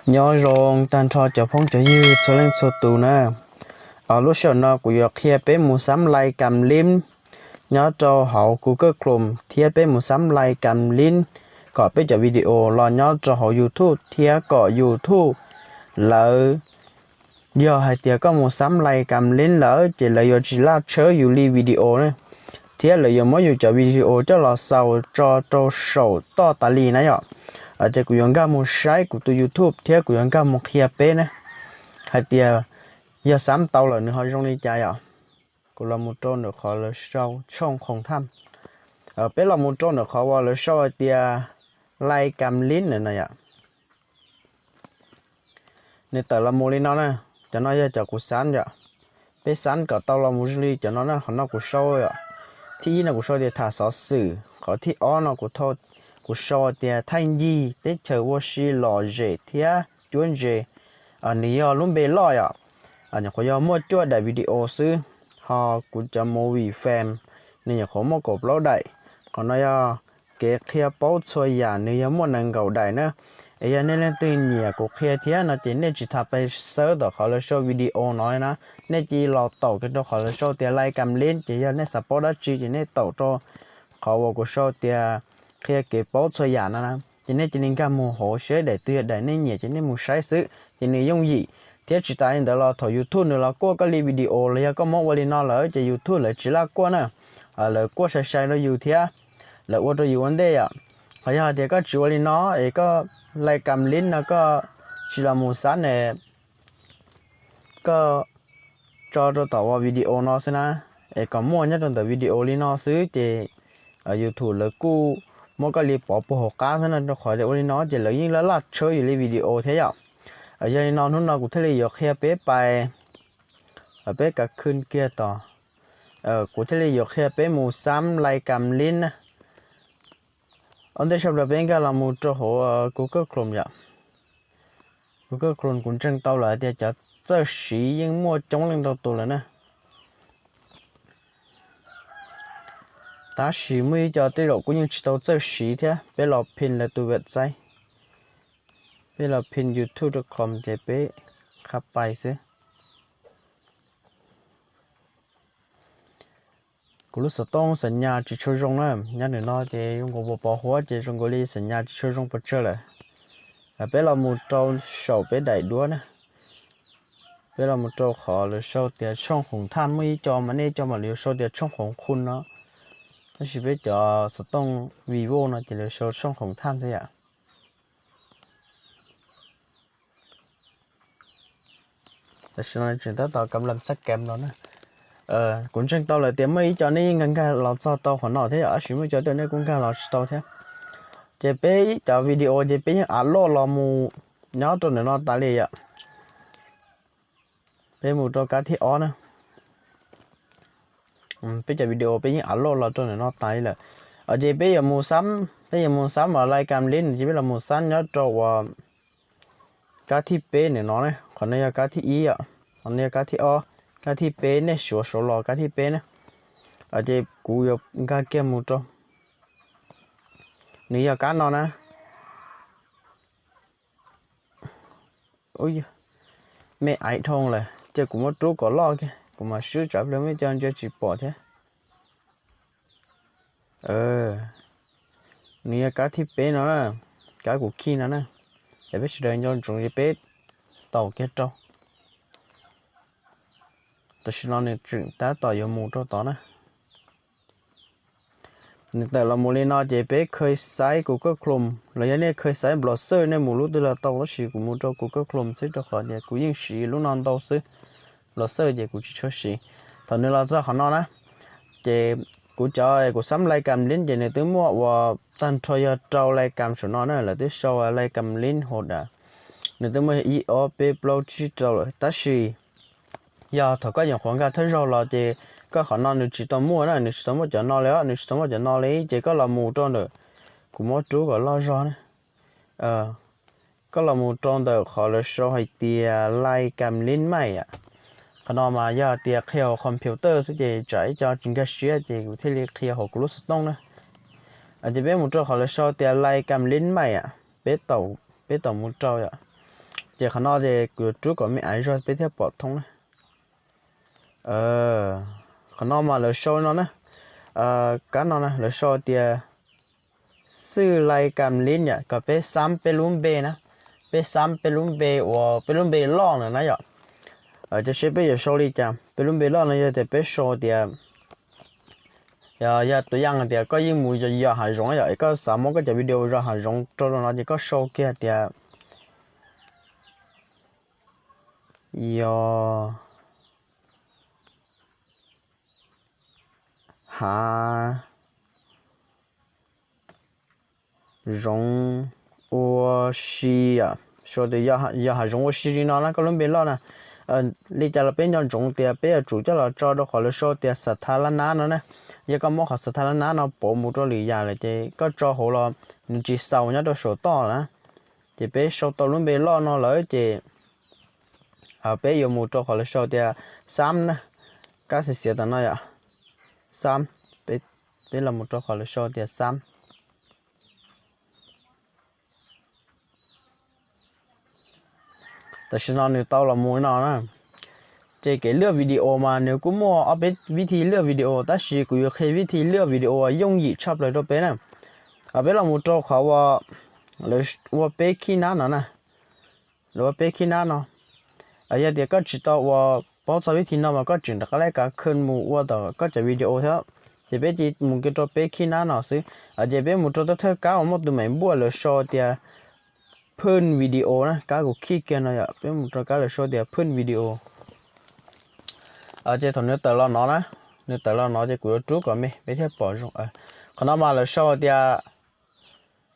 Nyob zoo tag nrho cov phooj cov ywg txhua leej txhua tus na. Lub sij hawm no kuv yuav qhia peb mus xab lai kam lib nyob rau hauv Google Chrome thiab peb mus xab lai kam lib kom peb cov video los nyob rau hauv YouTube thiab kom YouTube lawv, yog hais tias koj mus xab lai kam lib lawm ces lawv yuav tsis laj tshawb yus li video na, thiab lawv yuav muab yus cov video coj los xaus tso rau saum toj tas li na yom. Ces kuv yuav nkag mus saib kuv tus YouTube thiab kuv yuav nkag mus qhia peb na hais tias yog xab tau lawm nws ho zoo li cas yom. Kuv los mus rau ntawm qhov lawv sau tshooj khoom thaj, peb los mus rau ntawm qhov uas lawv sau hais tias lai kam lib na yom. Nws tawm los mus li no na. Cov no yog cov kuv xab yom. Peb xab kom tau los mus zoo li cov no na, qhov no kuv sau yom. Thib ib no kuv sau tias tham xov xwm, qhov thib ob no kuv sau tias thaij ncig teb chaws ua si lom zem thiab cuab ntse. Nws yog lub npe loj yom. Nyuam qhuav yog muaj cuaj daim video xwb, ho kuv cov movie fam nws nyuam qhuav muaj kaum plaub daim. Qhov no yog kev qhia paub txhua yam nws yog muaj nees nkaum daim na. Es yog nej leej twg nyiam kuv qhia thiab no ces nej tsis tas pais xawb tom qhov lawv sau video no li na, nej cia li los taum kiag rau qhov lawv sau tias lai kam lib ces yog nej xav paub dab tsi ces nej taum rau qhov uas kuv sau tias qhia kev paub txhua yam no na, ces nej cia li nkag mus hauv seb daim twg yog daim nej nyiam ces nej mus saib xwb ces nws yooj yim. Thiab tsis tas li ntawd los thaum YouTube nws los kuaj koj li video los yog koj muab ua li no lawm ces YouTube lawv tsis laj kuaj na, lawv kuaj sai sai rau yus thiab lawv ua rau yus ua ntej yom. Ho yog hais tias koj tsis ua li no es koj lai kam lib no koj tsis los mus xab ne, koj tso rau tom uas video no xwb na, es kom muaj nyob rau ntawm video li no xwb ces YouTube lawv kuj muab koj li pov puag hauv qab xwb no, rau qhov tias ua li no ces lawv yeej laj laj tshawb yus li video thiab yom. Yog li no hnub no kuv thiaj li yuav qhia peb pais, peb kav khw kiag tod, kuv thiaj li yuav qhia peb mus xab lai kam lib na. Ua ntej sawv daws peb nkag los mus rau hauv Google Chrome yom. Google Chrome kuv ntseeg tau lawm hais tias cov txawj siv yeej muaj coob leej ntau tus lawm na. Tab sis muaj ib co tej zaum kuj yeej tsis tau txawj siv thiab, peb los phin lawv tus website, peb los phin YouTube rau Chrome ces peb qhab pais xwb. Kuv lub xov tooj xam nyas tsis tshua zoo na, nyob ntawm no ces zoo nkaus pos pos huab ces zoo nkaus li xam nyas tsis tshua zoo pes tsawg lawm. Peb los mus rau saum peb daim duab na, peb los mus rau qhov lawv sau tias tshooj khoom thaj, muaj ib co mas nej cov mam li yuav sau tias tshooj khoom khu no, tab sis peb cov xov tooj Vivo no ces lawv sau tshooj khoom thaj xwb yom. Tam sim no tseem tab tom kam lam txaj kam los na. Kuv ntseeg tau lawm tias muaj ib co nej yeej nkag nkag los txog tau qhov no thiab yom, tab sis muaj ib co tej nej kuj nkag los tsis tau thiab. Ces peb cov video ces peb yeej av loj los mus nyob rau ntawm no tas li yom. Peb mus rau kab thib ob na. Peb cov video peb yeej av loj los rau ntawm no tas li lawm. Ces peb yuav mus xab, peb yuav mus xab uas lai kam lib no ces peb los mus xab nyob rau uas kab thib peb ntawm no ne. Qhov no yog kab thib ib yom, qhov no yog kab thib ob, kab thib peb nej suav suav los kab thib peb na. Ces kuv yuav nkag kiag mus rau, nws yog kab no na. Me aiv dhau lawm, cia kuv muab rub kom loj kiag, kuv mam swb tsam pliag muaj ib co ntsia tsis pom thiab. Nws yog kab thib peb no na, kab kuv khij no na. Ces peb sawv daws nco ntsoov ces peb taum kiag rau. Tam sim no nws tseem tab tom yuav mus rau tod na. Nws tawm los mus li no ces peb khawj xaiv Google Chrome los yog nej khawj xaiv browser nej mus lub twg los tau, tab sis kuv mus rau Google Chrome xwb rau qhov tias kuv yeej siv lub no ntau xwb. Browser ces kuv tsis tshua siv. Thaum nws los txog qhov no na, ces kuv cov kuv xab lai kam lib ces nws twb muaj uas tag nrho yog rau lai kam saum no na, lawv twb sau lai kam lib hauv dam. Nws twb muaj ib ob peb plaub tsib rau lawm tab sis yog thaum koj nyuam qhuav nkag thawj zaug los ces koj qhov no nws tsis tau muaj na, nws tsis tau muaj cov no li, nws tsis tau muaj cov no li ces koj los mus rau ntawm, kuv muab rub kom loj zog na. Koj los mus rau ntawm qhov lawv sau hais tias lai kam lib maim. Qhov no mas yog tias qhia hauv computer xwb ces tsam ib co tsis nkag siab ces kuv thiaj li qhia hauv kuv lub xov tooj na. Ces peb mus rau qhov lawv sau tias lai kam lib maim, peb taum mus rau yom. Ces qhov no ces kuv yuav rub kom me ais zog peb thiaj pom thoob na. Qhov no mas lawv sau no na, kab no na lawv sau tias xwj lai kam lib yom, kom peb xab peb lub npe na, peb xab peb lub npe uas peb lub npe loj na na yom. Ces seb peb yuav sau li cas, peb lub npe loj no yog tias peb sau tias, yog tus yaj tias koj yeej mus yos hav zoov yom, es koj xav muab koj cov video zos hav zoov rau rau no ces koj sau kiag tias yos hav zoov ua si, sau tias yos hav zoov ua si li no na, koj lub npe loj na. Li cas los peb nco ntsoov tias peb yuav tsum coj los tso rau qhov lawv sau tias xav tha lab nab no na. Yog koj muab qhov xav tha lab nab no pauv mus rau lwm yam lawm ces koj tso hauv los nws tsis xaus nyob rau saum toj na. Ces peb sau tau lub npe loj no lawm ces peb yuav mus rau qhov lawv sau tias xab na, kab xiav xiav tam no yom, xab. Peb los mus rau qhov lawv sau tias xab. Tam sim no nws tau los mus no na. Ces kev lwaj video mas nws kuj muaj ob peb vib thi lwaj video, tab sis kuv yuav qhia vib thi lwaj video uas yooj yim tshaj plaws rau peb na. Peb los mus rau qhov uas lawv ua peb khib nab no na, lawv ua peb khib nab no. Yog tias koj tsis tau uas paub txog vib thi no mas koj tseem rov qab laj kav khw mus ua tom koj cov video thiab. Ces peb cia mus kiag rau peb khib nab no xwb. Ces peb mus rau thawj thawj kab uas muaj tus me npuaj lawv sau tias phwj video na, kab kuv khij kiag no yom, peb mus rau kab lawv sau tias phwj video. Ces thaum nws tawm los no na, nws tawm los no ces kuv yuav rub kom me peb thiaj pom zoo. Qhov no mas lawv sau tias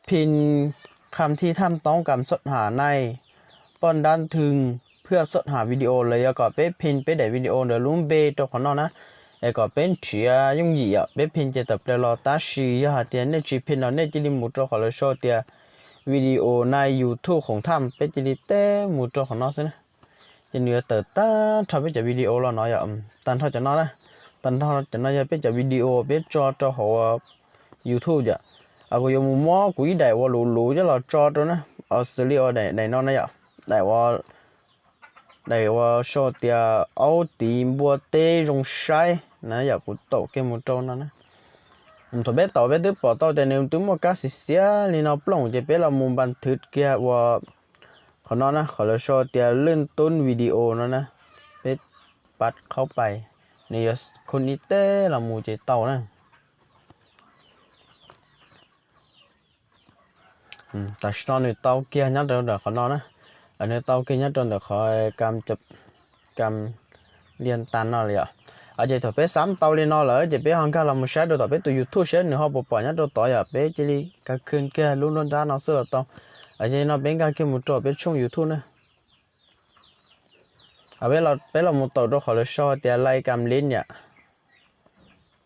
phij kham thij tham toob kam xoj ham nai, poj dab thwj phwj xoj ham video, los yog kom peb phij peb daim video ntawd lub npe rau qhov no na, es kom peb nrhiav yooj yim yom, peb phij ces tawm plaws los. Tab sis yog hais tias nej tsis phij no nej cia li mus rau qhov lawv sau tias video nai YouTube khoom tham, peb cia li teb mus rau qhov no xwb na. Ces nws yuav tawm tag nrho peb cov video los no yom, tag nrho cov no na, tag nrho cov no yog peb cov video peb tso rau hauv YouTube yom. Kuv yuav mus muab kuv ib daim uas luv luv coj los tso rau na, xws li uas daim no na yom, daim uas sau tias aub tiv npua teb zoo saib na yom, kuv taum kiag mus rau no na. Thaum peb taum peb twb pom tau tias nws twb muaj kab xiav xiav li no plooj, ces peb los mus npas thwv kiag uas qhov no na, qhov lawv sau tias lwj tub video no na, peb pab qhaub pais, nws yuav khun ib teb los mus ces tau na. Tam sim no nws tau kiag nyob rau ntawm qhov no na, nws tau kiag nyob rau ntawm qhov kam lias tas no li yom. Ces thaum peb xab tau li no lawm ces peb ho nkag los mus saib rau tom peb tus YouTube saib nws ho puas pom nyob rau tod yom, peb cia li kav khw kiag lub nruab nrab no xwb los tau. Ces no peb nkag kiag mus rau peb tshooj YouTube na. Peb los mus taum rau qhov lawv sau tias lai kam lib yom.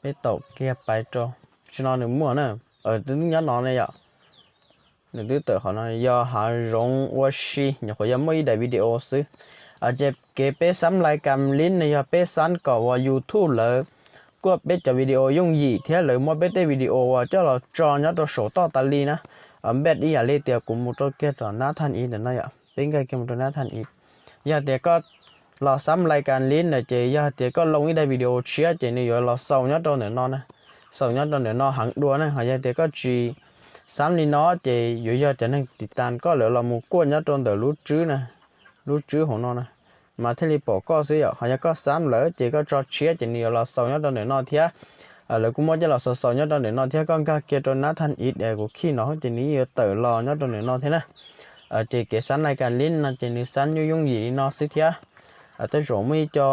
Peb taum kiag pais rau, tsis no nws muaj na, twb nyob no ne yom. Nws twb tawm qhov no yog hav zoov ua si, nyuam qhuav yog muaj ib daim video xwb. Ces kev peb xab lai kam lib no yog peb xab kom uas YouTube lawv kuaj peb cov video yooj yim thiab lawv muab peb tej video uas coj los tso nyob rau saum toj tas li na. Npaj ib yam li tias kuv mus rau kiag rau nab thaj ib ntawm no yom, peb nkag kiag mus rau nab thaj ib. Yog tias koj los xab lai kam lib na ces yog tias koj loo ib daim video tshiab ces nws yuav los xaus nyob rau ntawm no na, xaus nyob rau ntawm no heev dua na. Ho yog tias koj tsis xab li no ces yuav yog cov neeg tiv tas koj lawv los mus kuaj nyob rau ntawm lub tswb na, lub tswb hauv no na, mas thiaj li pom koj xwb yom. Ho yog koj xab lawm ces koj tso tshiab ces nws yuav los xaus nyob rau ntawm no thiab. Lawv kuj muab coj los xaus xaus nyob rau ntawm no thiab, koj nkag kiag rau nab thaj ib es kuv khij no ces nws yeej yuav tawm los nyob rau ntawm no thiab na. Ces kev xab lai kam lib no ces nws xab yooj yooj yim li no xwb thiab. Tej zaum muaj ib co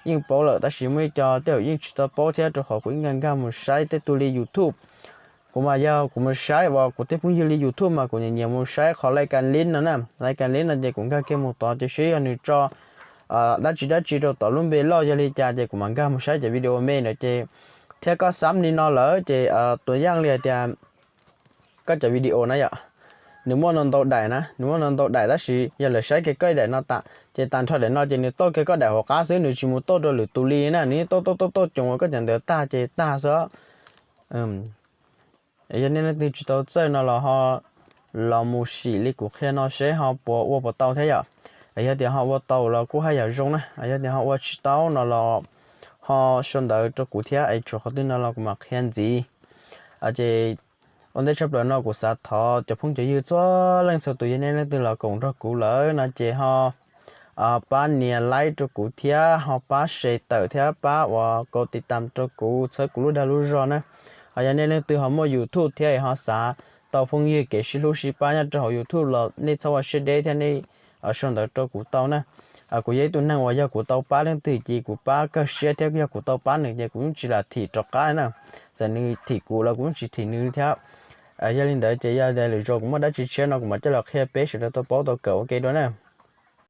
yeej paub lawm tab sis muaj ib co tej zaum yeej tsis tau paub thiab, rau qhov kuv ib nkag nkag mus saib tej tug li YouTube. Kuv mas yog kuv mus saib uas kuv tej phooj ywg li YouTube mas kuv nyiam nyiam mus saib qhov lai kam lib no na, lai kam lib no ces kuv nkag kiag mus tod ces seb yog nws tso dab tsi dab tsi rau tom lub npe loj yog li cas ces kuv mam nkag mus saib cov video me ntawd ces. Thiab koj xab li no lawm ces tus yaj li hais tias koj cov video na yom, nws muaj no ntau daim na, nws muaj no ntau daim tab sis yog lawv saib kiag koj ib daim no tas ces tag nrho daim no ces nws tauj kiag koj daim hauv qab xwb, nws tsis mus tauj rau lwm tus li na, nws yeej tauj tauj tauj tauj coos ua koj cov ntawd tag ces tag xwb. Yog nej leej twg tsis tau txawj no los ho los mus sim li kuv qhia no seb ho puas ua puas tau thiab yom. Yog tias ho ua tau los kuj haj yam zoo na, yog tias ho ua tsis tau no los ho sau ntawv rau kuv thiab es tsuas qhov twg no los kuv mam qhia ntxiv. Ces ua ntej tshaj plaws no kuv xav thov cov phooj cov ywg txhua leej txhua tus, yog nej leej twg los koom nrog kuv lawm no ces ho pab nias like rau kuv thiab ho pab share tawm thiab pab ua kau tiv tam rau kuv txhawb kuv lub dag lub zog na. Ho yog nej leej twg ho muaj YouTube thiab ho xav tau phooj ywg kev sib hlub sib pab nyob rau hauv YouTube los nej txhob ua siab deb thiab nej sau ntawv rau kuv tau na. Kuv yog ib tug neeg uas yog kuv tau pab leej twg ces kuv pab kawg siab thiab yog kuv tau pab nws ces kuv yeej tsis lam thim rov qab na. Txawm nws thim kuv los kuv yeej tsis thim nws thiab. Yog li ntawd ces yog tias lwm zaus kuv muaj dab tsi tshiab no kuv mam coj los qhia peb sawv daws tau paub tau kawm ua ke dua na.